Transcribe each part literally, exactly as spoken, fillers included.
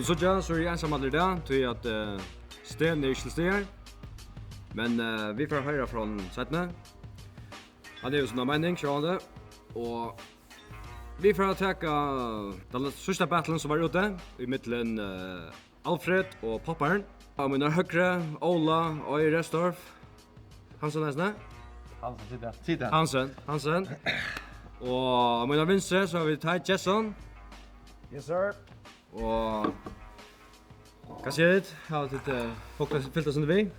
Síggja, so eri eg einsamallur í dag, tí at, eh, Sten er ikki til staðar. Men, eh, vit fara at hoyra frá honum seinni. Hann hevur sína meining, sjálvandi. Og vit fara at taka tann síðsta battlen sum var úti, ímillum, eh, Alfred og Popparan. Á mínar høgru, Óla Á. Restorff. Hansen eisini? Hansen, sit her. Sit her. Hansen, Hansen. Og á mínar vinstru, so hava vit Ty Jesson. Yes, sir. Og hvat siga tit? Hava tit, eh, fylgt, fylgt okkum við?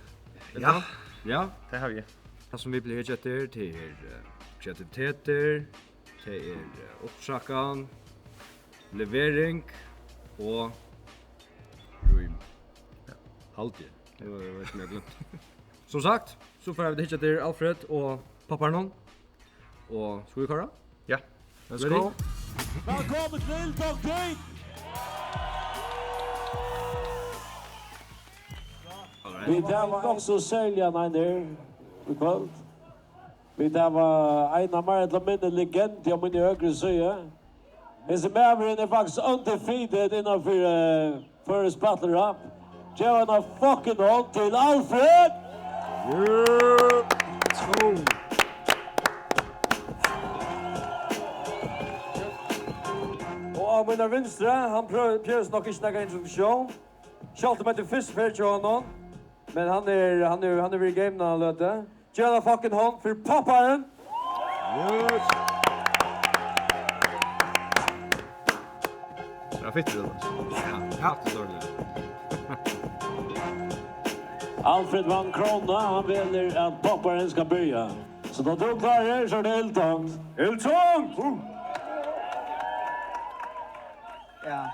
Ja. Ja? Tað havi eg. Tað sum vit blíva hyggja eftir, tað er, eh, kreativitetir, tað er, eh, upptreðan, levering og rím. Ja. Haldi eg. Nú veit eg ikki um eg havi gloymt. Sum sagt, so fara vit at hyggja eftir Alfred og Popparanum. Og skulu vit koyra? Ja. Let's go. Ready? Vælkomin til Ill Tonkt! All right. Vit hava nokk so serligan ein her í kvøld. Vit hava ein av meir ella minni legendu á míni høgru síðu. Hesin maðurin er faktiskt undefeated innanfyri, eh, føroyskt battle rap. Gev eina fucking hond til Alfred! Yeah. Let's go. Og á mínar vinstru, hann prøv-, prøvist nokk ikki nakar introduktión. Sjálvt um hetta er fyrstu ferð hjá honum. Men hann er, hann er, hann er verið í game eina løtu. Gev eina fucking hond fyri Popparan. Yes. Ja, fitt, det, altså. Ja, ja. Alfred vann krónuna, hann velur at Popparin skal byrja. So tá tú ert klárur, so er tað Ill Tonkt. Ill Tonkt! Ja.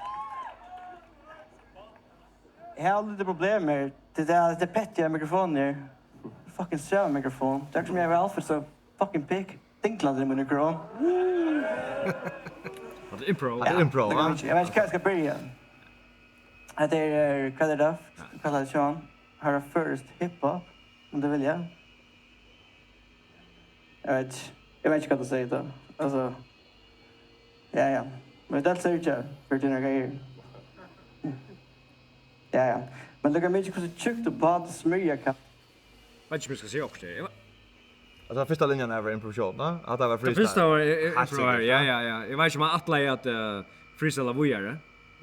Eg havi eitt lítið problem her. Tað er, tað er petti av mikrofonin her. Fucking strævin mikrofon. Tað er sum eg havi Alfred so fucking pikk dinglandi í mín mikrofon. Hatta er improv. Hatta er improv, ja. Eg veit ikki, eg veit ikki hvar eg skal byrja. Hetta er, eh, hvat er tað? Hvat er tað, Sean? Her er føroyskt hiphop, um tú vilja. Eg veit ikki. Eg veit ikki hvat tú sigur tá. Altso, ja, ja. Men vit øll syrgja fyri tínar greiðir. Ja, ja. Men lukka mikið hvussu tjúkt og bát smyrja kann. Veit ikki um eg skal siga okkurt her. Eg var Altso, fyrsta linjan her var improvisation, no? At tað var freestyle. Tað fyrsta var, eh, eh, heilt improv her, sikkurt, ja, ja, ja. Eg veit ikki um hann ætlaði at, eh, freestyla víðari.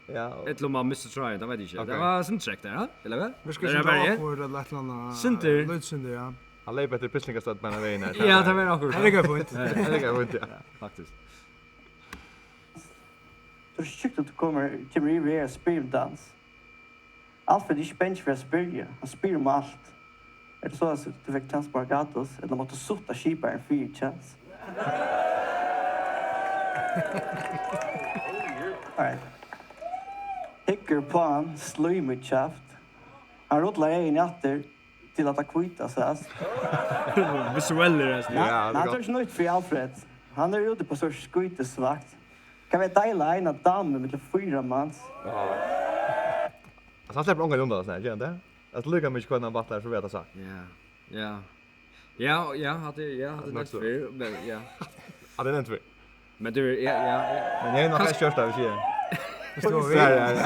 Ja, og ella um hann misti tráðin, tað veit eg ikki. Ok. Tað var sindur trekt har, ha? Ella hvat? Vit skal ella senda bara eg? Awkward ella eitt ella annað, Sindur. Eh, lítið sindur, ja. Hann leyp eftir pislingastødd beinanvegin her. Ja, tað var akkurát. Tað er líka fínt. Ja, tað er líka fínt, ja. Ja, faktiskt. Tú ert sjúkt at tú kemur, kemur yvir her og spyr um dans. Alfred er ikki bangin fyri at spyrja. Hann spyr um alt. Er tað so, at tú fekk kjans uppá gratis, ella mátti tú sutta skiparan fyri kjans? All right. Hyggur uppá hann, slím í kjaft. Hann rullar eyguni aftur til at tað hvíta sæst. Visuellur, altso. Nei, ja, nei, tað er ikki nýtt fyri Alfred. Hann er úti á so skítisvakt. Kann vit deila eina damu millum fýra mans? Ja. Altso, hann sleppur ongan undan, altso, nei, ger hann tað? Altso, líka mikið hvønn hann battlar, so veit eg tað. Ja, ja. Ja, ja, hatta er, ja, hatta er nevnt fyrr, men ja. Hatta er nevnt fyrr. Men tú, ja, ja, ja. Men eg havi nokk ikki gjørt tað, vil eg siga. Ja, ja, ja.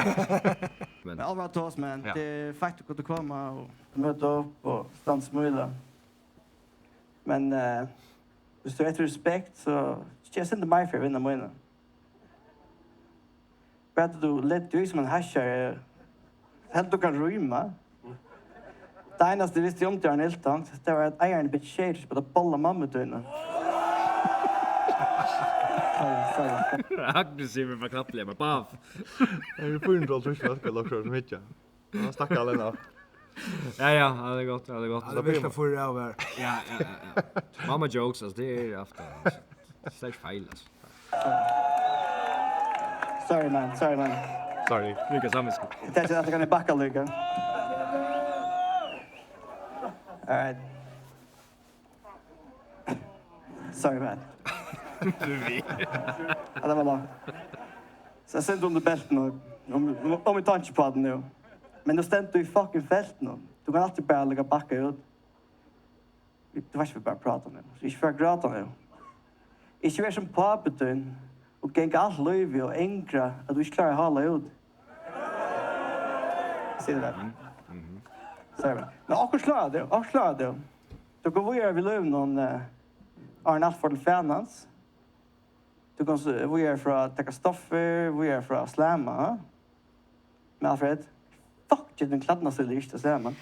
Men alvara til oss, man. Ja. Tað er feitt at kunna koma og møta upp og standa og smíla. Men, eh, viss tú hevur respekt, so ger eitt sindur meir fyri at vinna mína. Bara at tú letur út sum ein hasjari. Helt tú kann ríma. Tað einasta eg visti um teg, Arne Iltang, tað var at eigarin er bitch shade, bara bolla mammu tína. Sorry, sorry. Aggressivur, bara klappiliga, bara baf. Eg er fýra hundrað og hálvtrýss fólk, ella okkurt sum hyggja. Ja, stakkar Lennart. Ja, ja, ja, tað er gott, ja, tað er gott. Ja, tað er best at fáa av her. Ja, ja, ja, ja. Mamma jokes, altso, tað er ofta, altso. Tað er slett ikki feil, altso. Sorry, man. Sorry, man. Sorry. Líka samvitsku. Eg taki at eg kann bakka líka. All right. Sorry, man. Tú veit. Ja, tað var langt. So eg sendi undir beltinum, um, um, um eg tók ikki uppá tað nú. Men nú stendur tú í fucking feltinum. Tú kanst altíð bara líka bakka út. Tú veitst, vit bara práta nú. So ikki fara at gráta nú. Ikki vera sum pápi tín og ganga alt lívið og angra at tú ikki klárar at hála út. Sigi tað. Mhm. Sær tú. Men okkurt klárar tú, okkurt klárar tú. Tú kanst víðari við lívinum, eh, áðrenn alt fer til fanans. Tú kanst, eh, víðari frá at taka stoffir, víðari frá at slama, ha? Men Alfred, fuck, ger tín klædnastíl ikki tað sama.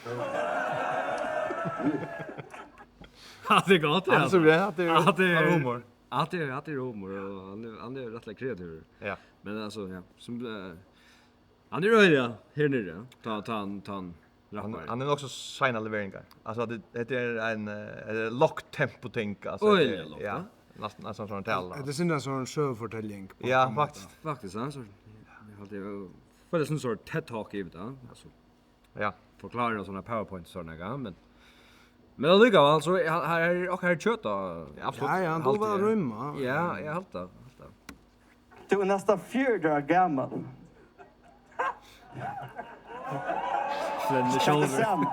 Ja, det er godt, ja. Han er så bra, at det er, han er humor. Ja, det er, ja, det er humor, og han er, han er rettelig kreativ. Ja. Men altså, ja, som, eh, hann er øgiliga her niðri, ja. Tá, tá hann, tá hann Hann, rappar. Hann er nokk so seina leveringar. Altso, tað, hetta er ein, eh, er lágt tempo ting, altso, Øgiliga tað er, lágt, ja, ja. Næstan, næstan sovorðin tala. Hetta er sindur sovorðin søgufortelling á Ja, ein máta. Faktiskt. Faktiskt, ja, so, eg haldi, eg føli sovorðin TED Talk yvir tað, altso. Ja. Forklára sovorðnar PowerPoint og sovorðnar, ja, men, men allíkavæl, altso, her, her er okkara kjøt, ja, absolutt. Ja, ja, hann dugir væl at rýma. Ja, eg haldi tað, haldi tað. Tú ert næstan fjøruti ára gamal. Flennir sjálvur. Takk saman.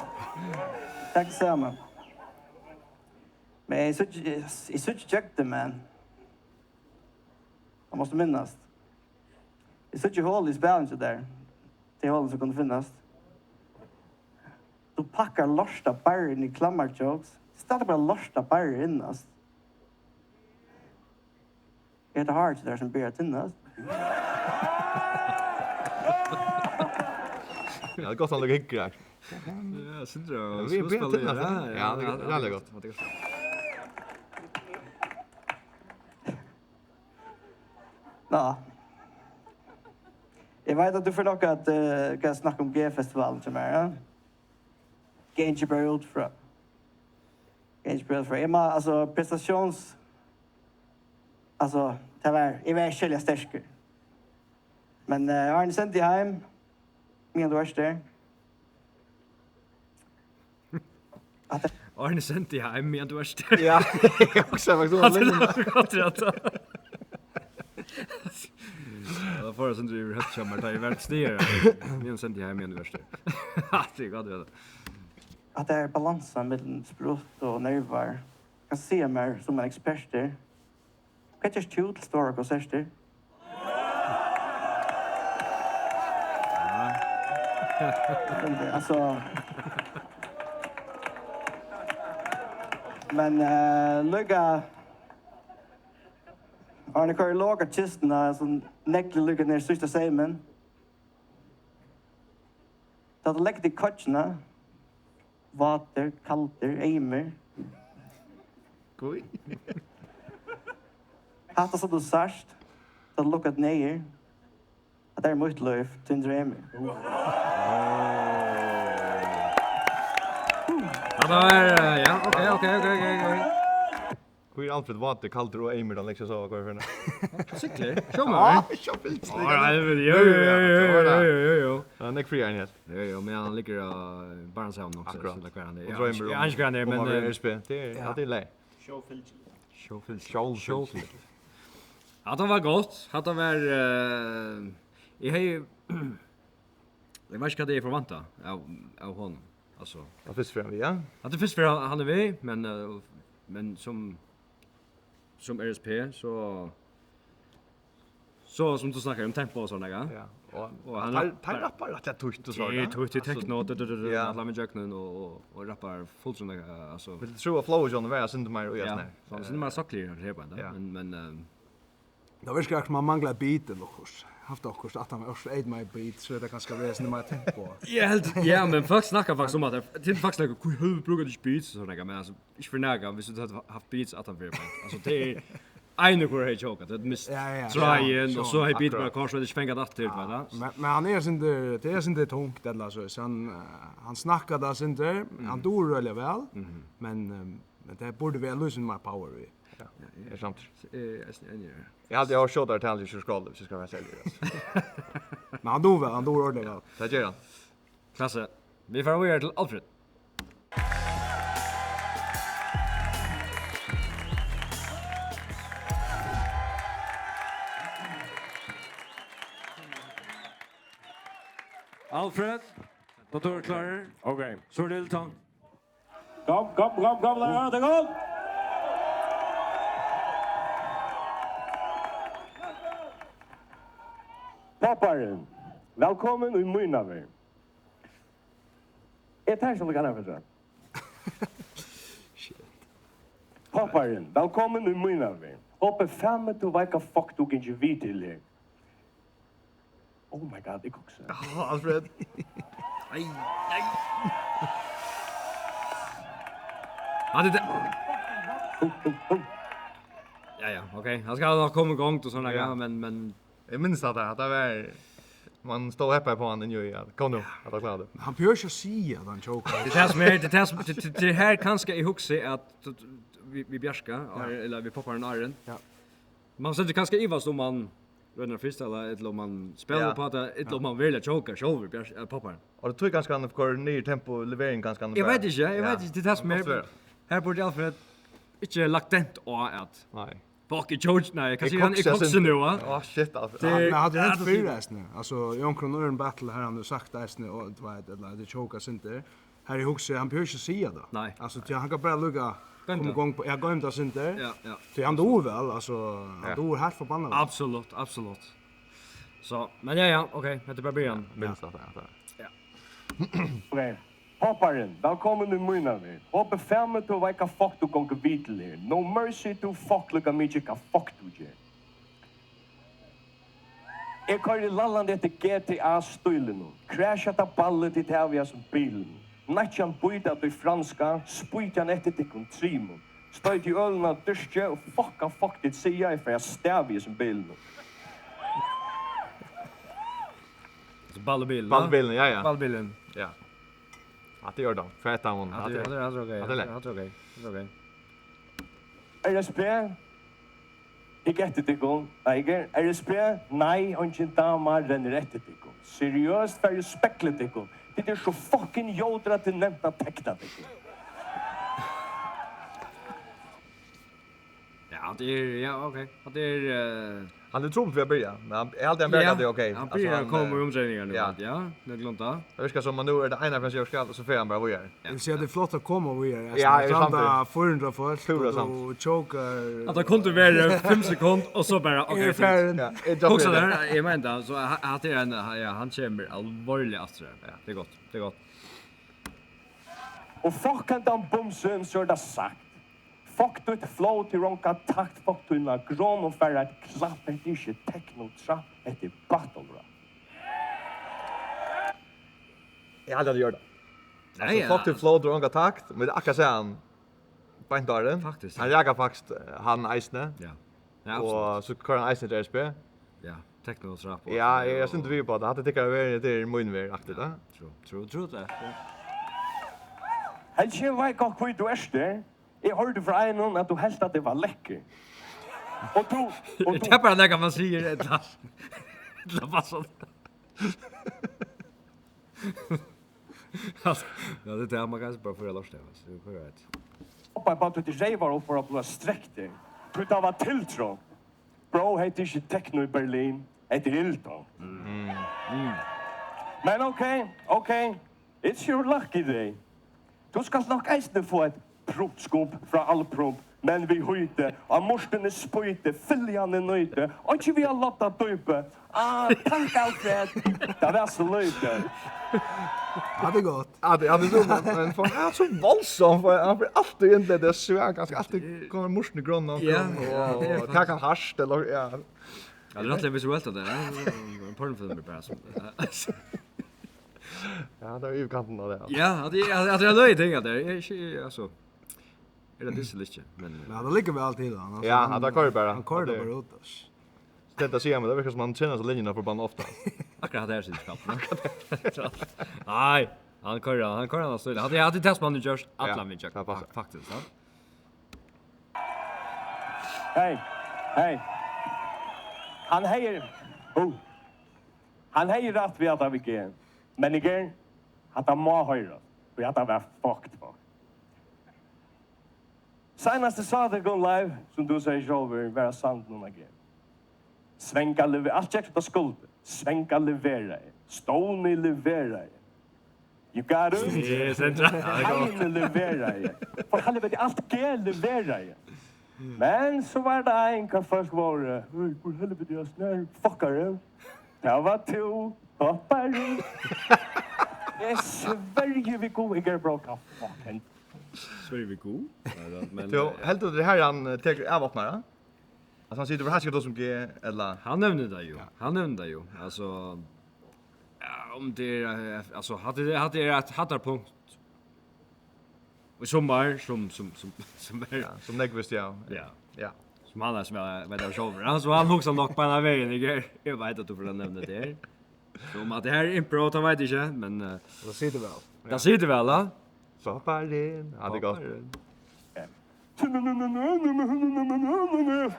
Takk saman. Men eg síggi, eg, eg síggi gjøgnum, men tað mást tú minnast. Eg síggi hol í spælinum hjá tær. Tey holini sum kunnu finnast. Tú pakkar lort av barr inn í klammarjokes. Standa bara lort av barr innast. Er hetta hárið hjá tær sum byrjar at tynnast? Ja, tað er gott hann liggur og hyggur her. Ja, Sindri, ja, vit, vit spæla, tynnast, ja, ja, ja, tað er, ja, tað er gott. Tað er gott. Ná. Eg veit at tú fer nokk at, eh, skal snakka um G-festivalin hjá mær, ja? Gangibær út frá. Gangibær út frá. Eg má, altso, prestatións-, altso, tað var, eg var ikki serliga sterkur. Men, eh, Arne sendi heim, meðan tú ert her. At Arne sendi heim, meðan tú ert her. Ja, eg hugsaði faktiskt um At tað er akkurat rætt. Ja, tað fór eg sovorðið yvir høvdið hjá mær, tá eg var til staðar. Meðan sendi eg heim, meðan tú ert her. Ja, tað er gott, ja. At tað er balansa millum sprut og nervar. Kanst siga mær, sum ein ekspertur, hvat gert tú til stórar konsertir? Men, altso, men, eh, líka, áðrenn eg koyri lok á kistuna, so negli líka niður síðsta seymin. Tá tú leggur teg í koyggina, vátur, kaldur, eymur. Hví? Hatta sum tú sært, tá tú lukkar tíni eygu, hatta er mítt lív, tín dreymur. Hatta var, eh, ja, ok, ok, ok, ok, ok. Hví er Alfred vátur, kaldur og eymur, hann leggur seg at sova hvørja ferð? Siglir. Sjómaður. Ja, sjófylgja. Ja, ja, ja, ja, ja, ja, ja. Ja, nógv fríari enn eg helt. Jo, jo, men hann liggur á barnasavn nokk, so, akkurát. So tað er hvar hann er. Og droymir um, ja, hann er hvar hann er, um men, at vera eh, R S P. Tað er, ja, tað er í lagi. Sjófylgja. Sjófylgja. Sjófylgja. Sjófylgja. Hatta var gott. Hatta var, eh, eg hevði Eg veit ikki, hvat eg forvænti av, av honum. Altso, tað er fyrstu ferð, hann er við, ja? Tað er fyrstu ferð, hann, hann er við, men, eh, men sum, sum R S P, so, so sum tú snakkar um tempo og sovorðið, ja. Ja, og, og hann teir, rappar, teir rappar rættiliga tøtt og sovorðið, ja. Tøtt, tøtt, altso, techno, du, du, du, du, ja, allan vegin ígjøgnum og, og, og rappar fullstændiga, altso. Vilt tú trúgva at Flow John var eitt sindur meira í, ja, hasum her? Hann er sindur meira sakligur her, ja, ja. Men, men, eh, Tað virkar sum hann manglar eitt beat ella okkurt. Havt okkurt aftan á, okkurt eitt meir beat, so er tað kanska verið sindur meir tempo. Eg helt, ja, men fólk snakka faktiskt um at tað, til faktiskt nakað, hví høvdu brúkar ikki beats og sovorðið, men altso, ikki fyri nakað, viss tú hevði havt beats aftan fyri, men, altso, tað er ein og hvør hevði chokað, tað er mist, ja, ja, tráðin, ja, og so hevði beat bara akkurát koyrt, so hevði ikki fingið tað aftur, ja, veit tú. Men, men hann er sindur, tað er sindur tungt, ella so, so hann, eh, hann snakkar tað sindur, hann dugir øgiliga væl, men, ehm, men tað burdi verið lýsandi meir power í. Ja, eg eri samdur. Eg eri eisini einigur. Eg haldi, eg havi skjótari talent í Skúla, viss eg skal vera serligur, altso. Men hann dugir væl, hann dugir ordiliga væl. Tað ger hann. Klasse. Vit fara víðari til Alfred. Alfred, tá tú ert klárur. Ok. So er tað Tom. Kom, kom, kom, kom, lærara, tað er gott. Popparin, vælkomin í mína verð. Eg tar ikki lukkan av fyri tað. Popparin, vælkomin í mína verð. Hopi faen meg, tú veit, hvat fuck tú gingir við til her. Oh my God, eg koksaði. Á, Alfred. Nei, nei. Ja, det, det. Ja, ja, ok. Han skal nok komme i gang til sånne, ja, men, men Eg minnist at tað, at tað var, man stóð og heppaði på hann inni í, at kom nú, at hann kláraði tað. Hann behøvir ikki at siga at hann chokar. Tað er tað sum er, tað er tað sum, tað, tað, tað er her kanska eg hugsi at, at við, við Bjarka, ja, ella við popparan Arin. Ja. Man stendur kanska og ivast um hann roynar fyrst, ella, ella um hann spælir, ja, upp á tað, ella, ja, um hann veruliga chokar sjálvur, Bjark-, eh, popparin. Og tað trýr kanska hann koyrir niður tempo, levering kanska hann. Eg bara, veit ikki, eg, ja, veit ikki, tað er tað sum er. Ofta er. Her burdi Alfred ikki lagt dent á at. Nei. Fuck, eg choke, nei, hvat sigur hann? Eg koksi nú, va? Á, shit, Alfred. Ja, men hann hevur ja, hent fyrr eisini. Altso, í onkrum øðrum battle har hann hevur sagt eisini, og, tú veit, ella, at eg choka sindur. Her eg hugsi, hann behøvir ikki siga tað. Nei. Altso, tí hann kann bara líka koma í gongd. Ja, goym tað sindur. Ja, ja. Tí hann dugir væl, altso, hann dugir heilt forbannað væl. Absolutt, absolutt. So, men ja, ja, ok, hetta er bara byrjan. Ja, minnist at, ja, tað. Ja. Ok. Popparin, vælkomin í mína verð. Hopi faen meg, tú veit, hvat fuck tú gongur við til her. No mercy, tú fuck líka mikið, hvat fuck tú ger. Eg koyri lallandi eftir G T A-stílinum. Crash hetta ballið, tit hava í hasum bilinum. Nakki hann bíta tí franska, spýti hann eftir tykkum trimum. Stoyti ølina á dyrki og fuck hvat fuck tit siga, eg fari at stava í hesum bilinum. So ballbilurin, ja? Ballbilurin, ja, ja. Ballbilurin. Ja. Hatta er í ordan. Feta hann. Hatta er, hatta er, hatta er ok. Hatta er lætt. Hatta er ok. Hatta er ok. R S P, hygg eftir tykkum. Nei, ikki R S P. Nei, eingin dama rennur eftir tykkum. Seriøst, farið og speglið tykkum. Tit eru so fucking ljótir at tað er nemt at tekna tykkum. Ja, tað er, ja, ok. Tað er, eh, hann er trupul fyri at byrja, men hann, eg haldi, hann bjargar tað ok. Hann byrjar at koma í umdreiningar nú, ja, nøkulunda. Tað virkar sum, at nú er tað eina ferð, hann skal, og so fer hann bara víðari. Ja. Eg vil siga, at tað er flott at koma víðari. Ja, eg er samdur. Fýra hundrað fólk, og tú chokar. At tað kundi verið fimm sekund, og so bara, ok, eg er farin. Ja, eg droppi tað. Hugsa tær, eg meini tað, so ha-, hatta er ein, ja, hann kemur álvarsliga aftur. Ja, tað er gott, tað er gott. Og fuck hendan bumsin, so er tað sagt. Fuck títt flow, tú hevur ongan takt, fuck tína grón og far eitt klapp, hetta er ikki techno trap, hetta er battle rap. Eg haldi, at eg geri tað. Nei, altso, ja. Fuck títt flow, tú hevur ongan takt, men tað er akkurát sum hann beint áðrenn. Faktiskt. Hann rakar faktiskt, eh, hann eisini. Ja. Ja, absolutt. Og so koyrir hann eisini R S P. Ja, techno trap og ja, alt tað eg, eg der, synti og við uppá tað. Hatta tykkara verð, tað er mín verð, aktivt, ja. True, true, true that, ja. Helst eg veit gott, hví tú ert her. Eg hoyrdi frá einum, at tú helt, at eg var lekkur. Og tú, og tú. Er tað bara nakað, man sigur, ella, ella bara sånn? Altso, ja, tað er tað, man kann bara fáa lort av, altso, tað er korrekt. Hoppa bara til reyvar og fór at blíva strektir. Tú, tað var tiltro. Bro, hetta er ikki techno í Berlin. Hetta er illtong. Mm. Mm. Men ok, ok. It's your lucky day. Tú skalt nokk eisini fáa eitt prumpskump frá Alprump, men við hýti, á murstuni spýti, fylgjandi nýti, og ikki við at lodda dýpi. Ah, takk, Alfred. Tað var so lítið. Ja, tað er gott. Ja, tað, ja, tað er so, men for hann er so voldsom, for hann fer altíð inn til tað svært, kanska altíð koma murstuni grønna og, ja, ja, og, og taka hann hart, ella, ja. Ja, tað er rættiliga visuelt, tað der, ja. Ein pornofilm er bara so. Ja, tað er yvirkantin av tað, ja. Ja, at eg, at, at eg har løgið ting, at tað er ikki, altso, er tað dysselist, men, eh, ja, tað liggur væl til, hann, altso, ja, hann, at tað koyrir bara. Hann koyrir tað bara út, altso. Tað er at siga, men tað virkar sum hann trenar so linjuna forbanna ofta. Akkurát tað er, sum skal. Nei, hann koyrir, hann koyrir, hann har stíl. Hann, ja, tað er tað sum hann hevur gjørt, ja, allan vegin, tað passar, fa-, faktiskt, ja. Hey, hey. Hann hevði, oh. Hann hevði rætt við hatta við G. Men eg er, hatta má hoyrast. Tí hatta var fucked, fuck. Seinast eg sá tykkum live, sum tú segði sjálvur, var á Sandinum á G. Svanga leve-, alt gekk út á skuldir. Svanga leveraði. Stovni leveraði. You got it? Yes, Sandra. Heini leveraði. For helviti, alt G leveraði. Men so var tað ein, hvar fólk vóru, "Oj, for helviti, eg snar fuckari." Tað var tú, Popparin. Eg svørji við Gud, eg eri bara fucking. Svørji við Gud? Nei, tað, men, Tú, eh, heldur tú, tað er her hann, eh, tekur avopnara? Altso, hann sigur, "Tú hevur hanskat sum G", ella? Hann nevnir tað jú. Ja. Hann nevnir tað jú. Altso, ja, um tað er, eh, altso, hatta er, hatta er eitt hæddarpunkt. Í summar, sum, sum, sum, sum er. Ja, sum nógv vistu, ja. Ja. Ja. Sum hann er, sum eg veit av sjálvur. Altso, hann hugsar nokk beinanvegin, eg, eg veit at tú fer at nevna tað her. So um at tað her er improv, tað veit eg ikki, men, eh, tað situr væl. Tað situr væl, ja. Sopparin. Ja, tað er gott. Sopparin.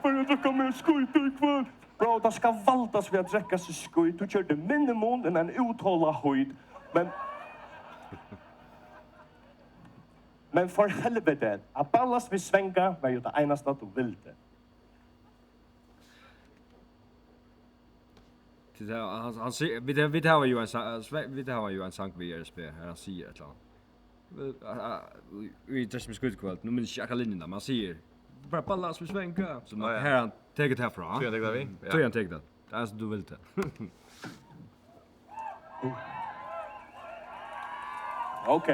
Bara drukka meg skít í kvøld. Bro, tað skal valdast við at drekka seg skít. Tú gjørdi minni mun enn ein úthola hýt. Men, men for helvete, at ballast við Svenga var jú tað einasta, tú vildi. Til tað, hann, hann si-, vit, vit hava jú ein sa-, Sve-, vit hava jú ein sang við R S P, har hann sigur eitt ella annað. Eh, a, a, í, í Dress Me Skít í kvøld, nú minnist eg ikki akkurát linjuna, men hann sigur, "Bara ballast við Svenga." So, ja, ja, har hann tekur tað frá. Tí hann tekur tað við? Ja. Tí hann tekur tað. Tað er sum tú vilt tað. Ok.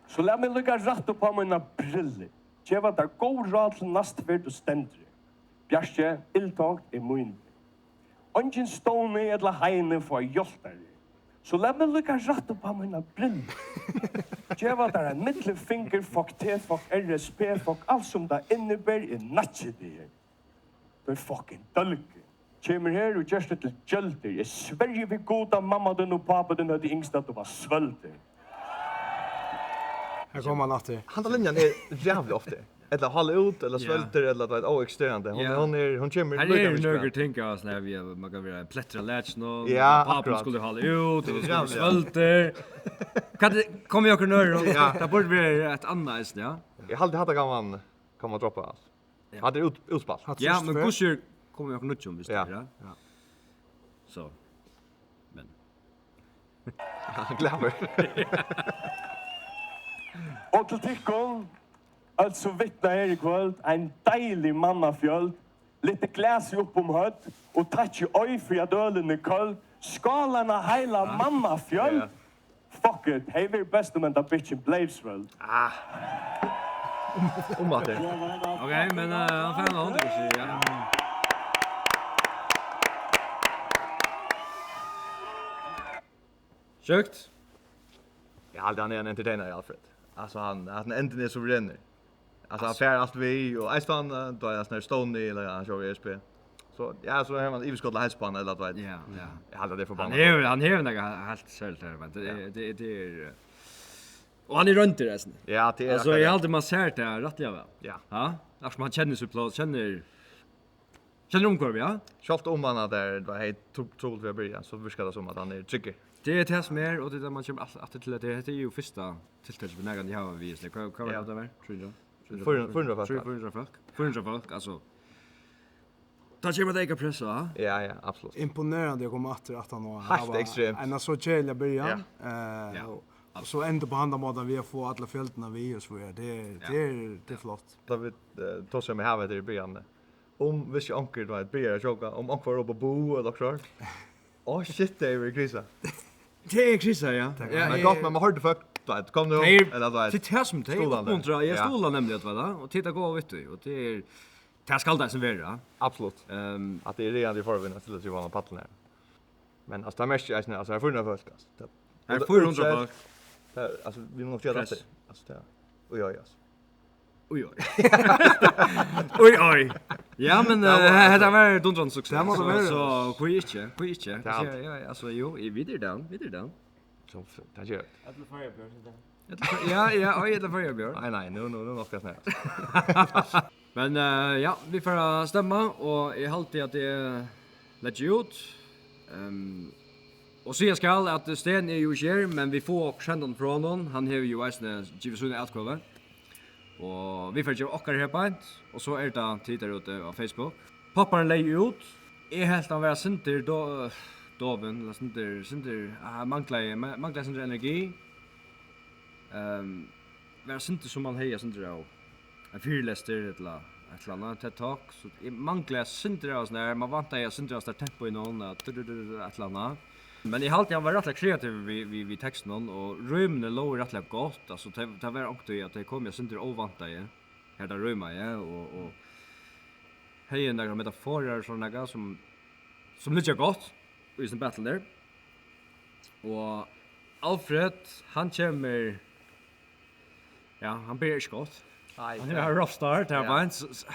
So lat meg líka rætta upp á mínar brillur. Geva tær góð ráð til næstu ferð tú stendur her. Bjarki, iLLtonkt er mín. Eingin Stovni ella Heini fáa hjálpt tær her. So lat meg líka rætta upp á mínar brillur. Geva tær ein millumfingur, fuck teg, fuck R S P, fuck alt sum tað inniber, eg nakki teg her. Tú ert fucking dólgur. Kemur her og gerst teg til gjøldur. Eg svørji við Gud at mamma tín og pápi tín høvdu ynskt at tú var svølgdur. Her kom hann aftur. Handa linjan er ræðuliga ofta. Ella hala út, ella, ja, svølgdur, ella, tú veit, óeksisterandi. Hon, ja, hon er, hon kemur. Her líka eru við nøkur ting av sånn her, við at man kann vera ein blettur á lakinum, ja, pápin, akkurát, skuldi hala út, og skuldi, ræðuliga, svølgdur. Hvat er, kom við okkum nøðrum? Ja. Tað burdi verið eitt annað eisini, ja. Eg haldi, hatta kann man, kann man droppa alt. Ja. Hatta er út-, útspælt. Hatta, ja, trýst men fyrr. Hvussu er, kom við okkum nýggjum, viss, ja, tað er, ja. Ja. So. Men. Hann er glaður. Og til tykkum, øll sum vitna her í kvøld, ein deilig mannafjøld, lyfti glasið upp um høvd og takki Oy fyri at ølin er køld. Skál, eina heila, ja, mannafjøld. Ja. Fuck it, hey, verið best um henda bitchin bleiv svølgd. Ah. Um, um at tað. Ok, men, eh, hann fær eina hond, kanska, ja. Sjúkt. Eg haldi, hann er ein entertainer, Alfred. Altso, hann, at hann endin er suverenur. Altso, hann, altso, fær alt við, og eisini hann, eh, tá er hann sånn her Stovni, ella hann sjálvur R S P. So, ja, so hevur hann yvirskot til heilsu á hann, ella, tú veit. Ja, ja. Eg haldi, at tað er forbanna. Hann hevur, hann hevur nakað he-, heilt serligt her, men tað er, ja, tað er, tað er, eh, og hann er royndur, eisini. Ja, tað er, altso, akkurát, eg haldi, man sær tað rættiliga væl. Ja. Ha? Akkurát sum hann kennir sítt pláss, kennir Kennir umhvørvið, ja. Sjálvt um hann at er, tú veit, heilt tru-, trupult við at byrja, so virkar tað sum at hann er tryggur. Tað er tað sum er, og tað er tað man kemur alt-, aftur til, at tað, hetta er jú fyrsta tiltak, sum nakran eg havi við, so hvat, hvat var, ja, tað var? Trý hundrað? Fýra hundrað, fýra hundrað fólk. Trý, fýra hundrað fólk. Fýra hundrað fólk, altso. Tá kemur tað eyka pressa, ha? Ja, ja, absolutt. Imponerandi at koma aftur aftan á at hava eina so keðiliga byrjan. Heilt ekstremt. Ja. Eh, ja, og, og so enda á handan mátan við at fáa alla fjøldina við og so víðari. Tað er, ja, tað er, tað er flott. Tá vit, eh, tosaðu um at hava hetta í byrjanini. Um, viss onkur, tú veit, byrjar at sjóka, um onkur ropar bú ella okkurt. Áh, shit, tað er krísa. Tað er krísa, ja. Ja, men gott, men man hoyrdi fólk, tú veit, kom nú, ella, tú veit, tað er tað sum tey stuðlandi uppmuntra, ja, stuðla nemliga, tú veit, og tað er gott við tí, og tað er, tað skal tað sum vera. Absolutt. Ehm. At tað er ræðandi í forvegin at stilla seg á pallin her. Men, altso, tað merkir eisini, altso, her er fýra hundrað fólk, altso. Tað, her er fýra hundrað fólk. Tað er, altso, vit mugu nokk gera tað. Press. Altso, tað er, oj, oj, altso. Oj, oj. Oj, oj. Ja, men, eh, hetta var dundrandi suksess. Tað má tað vera. So, so, hví ikki? Hví ikki? Tað er alt. Ja, ja, altso, jú, vit eru down, vit eru down. So, tað ger. Ella Føroya Bjørn, so tað. Ella Før-, ja, ja, oj, ella Føroya Bjørn. Nei, nei, nú, nú, nú noktar snart. Men, eh, ja, vit fara at stemma, og eg haldi at eg leggi út. Ehm, og siga skal at Sten er jú ikki her, men vit fáa okkurt hendan frá honum. Hann hevur jú eisini givið síni atkvøðu. Og vit fara at geva okkara her beint, og so er tað tit har úti á Facebook. Popparin legði út. Eg helt hann var eitt sindur do-, dovin, ella sindur, sindur, ah, manglaði, ma-, manglaði sindur energi. Ehm, var eitt sindur sum hann hevði eitt sindur av ein fyrilestur ella eitt ella annað, TED Talk, so eg manglaði eitt sindur av sånn her, man væntaði eitt sindur av sånn her tempo í honum, at du, du, du, du, eitt ella annað. Men eg haldi, hann var rættiliga kreativur við, við, við tekstunum, og rímini lógu rættiliga gott. Altso, tað, tað var onkuntíð, at tey komu eitt sindur óvæntaði, har tað rímaði, og, og hevði nakrar metaforar og sovorðið nakað, sum, sum liggja gott í hesum battle har. Og Alfred, hann kemur, ja, hann byrjar ikki gott. Nei, hann hevur ein rough start, har beint, so, so,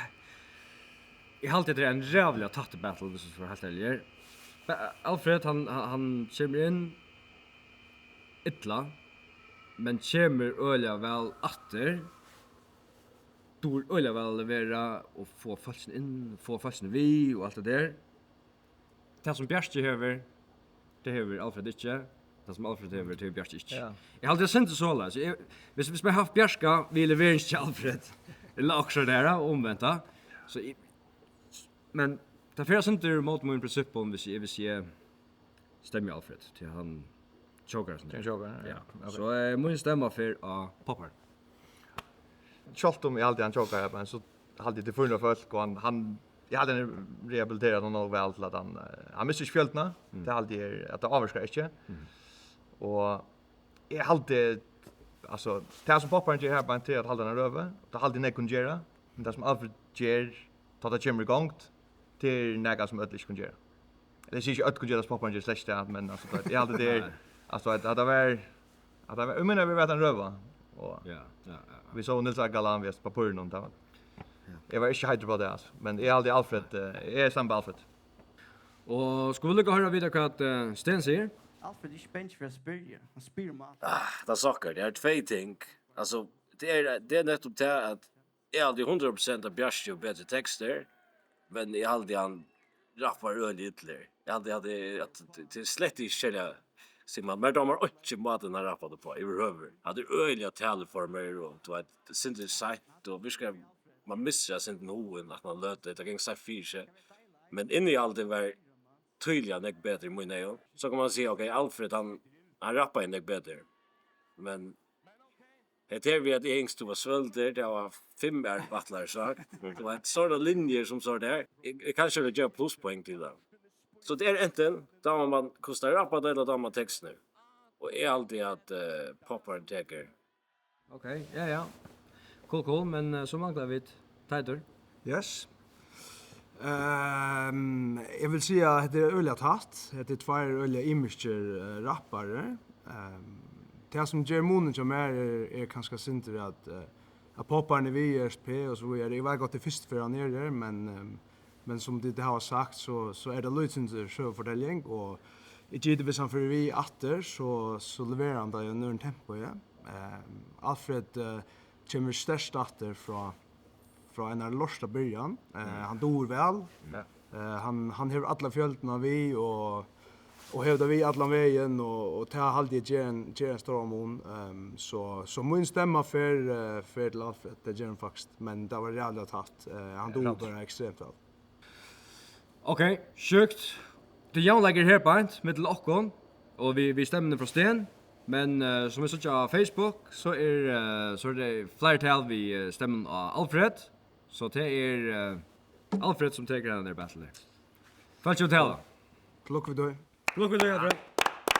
eg haldi, tað er ein ræðuliga tættur battle, viss eg skal vera heilt ærligur. Ba-, Alfred, hann, hann, hann kemur inn illa, men kemur øgiliga væl aftur. Dugir øgiliga væl at levera og fáa fólkini inn, fáa fólkini við og alt tað har. Tað, sum Bjarki hevur, tað hevur Alfred ikki. Tað, sum Alfred hevur, tað hevur Bjarki ikki. Ja. Eg haldi, tað er sindur soleiðis. Eg, viss, viss man hevði havt Bjarka við leveringini hjá Alfred, ella okkurt sovorðið har, og umvent, tá. So eg, men tað fer eitt sindur móti mínum prinsippum, viss eg, viss eg stemmi Alfred, tí hann chokar eitt sindur. Hann chokar, ja. Ja. Ok. So, eh, mín stemma fer á Poppar. Sjálvt um eg haldi, hann chokar, men so haldi eg, tað er fýra hundrað fólk, og hann, hann, eg haldi, hann er rehabiliteraður nóg væl til, at hann, eh, hann missir ikki fjøldina. Mm. Tað haldi eg, at tað ávirkar ikki. Mm. Og eg haldi, altso, tað, sum Popparin ger har, bara til at halda eina røðu, tað haldi eg, nógv kunnu gera. Men tað, sum Alfred ger, tá tað kemur í gongd, tað er nakað, sum øll ikki kunnu gera. Eg sigi ikki, øll kunnu gera tað, sum Popparin ger, slett ikki tað, men, altso, tað, eg haldi, tað er, nei, altso, at, at tað var, at tað var, eg meini, vit vóru ein røða, og, ja, ja, ja, ja, vit sóu Nils Aggaland við pappírinum, tað var, ja, eg var ikki heitur á tað, altso, men eg haldi, Alfred, eh, eg stemmi Alfred. Og skulu vit líka hoyra, vita hvat, eh, Sten sigur? Alfred er ikki bangin fyri at spyrja. Hann spyr um alt. Ah, tað sokkar. Tað eru tvey ting. Altso, tað er, tað er nettupp tað, at eg haldi hundrað prosent, at Bjarki hevur betri tekstir, men eg haldi, hann rappar øgiliga illa her. Eg haldi, at, at, at tað er slett ikki serliga, sum man, mær dámar ikki mátin, hann rappar uppá, yvirhøvur. Hann er øgiliga taluformur, og, tú veit, sindur seint, og virkar, man missir eitt sindur hugin, at man letur, tað gongur seint fyri seg. Men innihaldið var týðiliga nógv betri í mínum eygum. So kann man siga, ok, Alfred, hann, hann rappar nógv betri. Men hetta her við, at eg ynskti, tú var svølgdur, tað var fimm ár battlar, so. Tú veit, sovorðnar linjur sum sovorðið har. Eg, eg kann ikki geva pluspoeng til tað. So tað er antin, dámar man hvussu teir rappa, ella dámar man tekstirnar. Og eg haldi, at, eh, Popparin tekur. Ok, ja, ja. Cool, cool, men, eh, so mangla vit Teitur. Yes. Ehm, eg vil siga at hetta er øgiliga tætt. Hetta er tveir øgiliga ymiskir, eh, rapparar. Ehm, tað, sum ger munin hjá mær, er, er kanska sindur at, eh, at Popparin er við í R S P og so víðari. Eg veit gott, tað er fyrstu ferð, hann er her, men, ehm, men sum tit hava sagt, so, so er tað lítið sindur søguforteljing, og eg giti, viss hann fer við aftur, so, so leverar hann tað í einum øðrum tempo, ja. Ehm, Alfred, eh, kemur sterkt aftur frá, frá einari lorta byrjan. Eh, mm, hann dugir væl. Ja. Eh, hann, hann hevur alla fjøldina við og, og hevur tað við allan vegin og, og tað haldi eg ger ein, ger ein stóran mun. Ehm, so, so mín stemma fer, eh, fer til Alfred, tað ger hon faktiskt. Men tað var ræðuliga tætt. Eh, hann dugir bara ekstremt væl. Ok, sjúkt. Tað er javnleikur her beint millum okkum, og við, við stemmuni frá Sten. Men, eh, sum vit síggja á Facebook, so er, eh, so er tað fleiri tal við, eh, stemmunum á Alfred. So tað er, eh, Alfred, sum tekur henda her battle her. Fólk, tala. Til lukku við tí. Til lukku við tí, Alfred.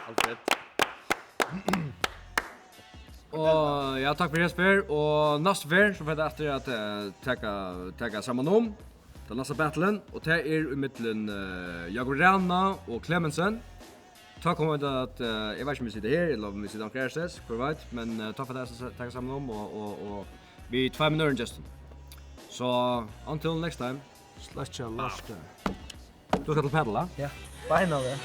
Alfred. Og ja, takk fyri hesa ferð. Og næstu ferð, so fara vit aftur at, eh, taka, taka saman um tann næsta battlen. Og tað er ímillum, eh, Jakob Rana og Clemensen. Tá koma vit at, eh, eg veit ikki, um vit sita her, ella um vit sita onkra aðrastaðni, hvør veit, men, eh, tá fara vit at taka saman um, og, og, og við tveimum øðrum gestum. So, until next time. Sløkkja lortið. Tú skal til padel, ha? Ja, beinanvegin.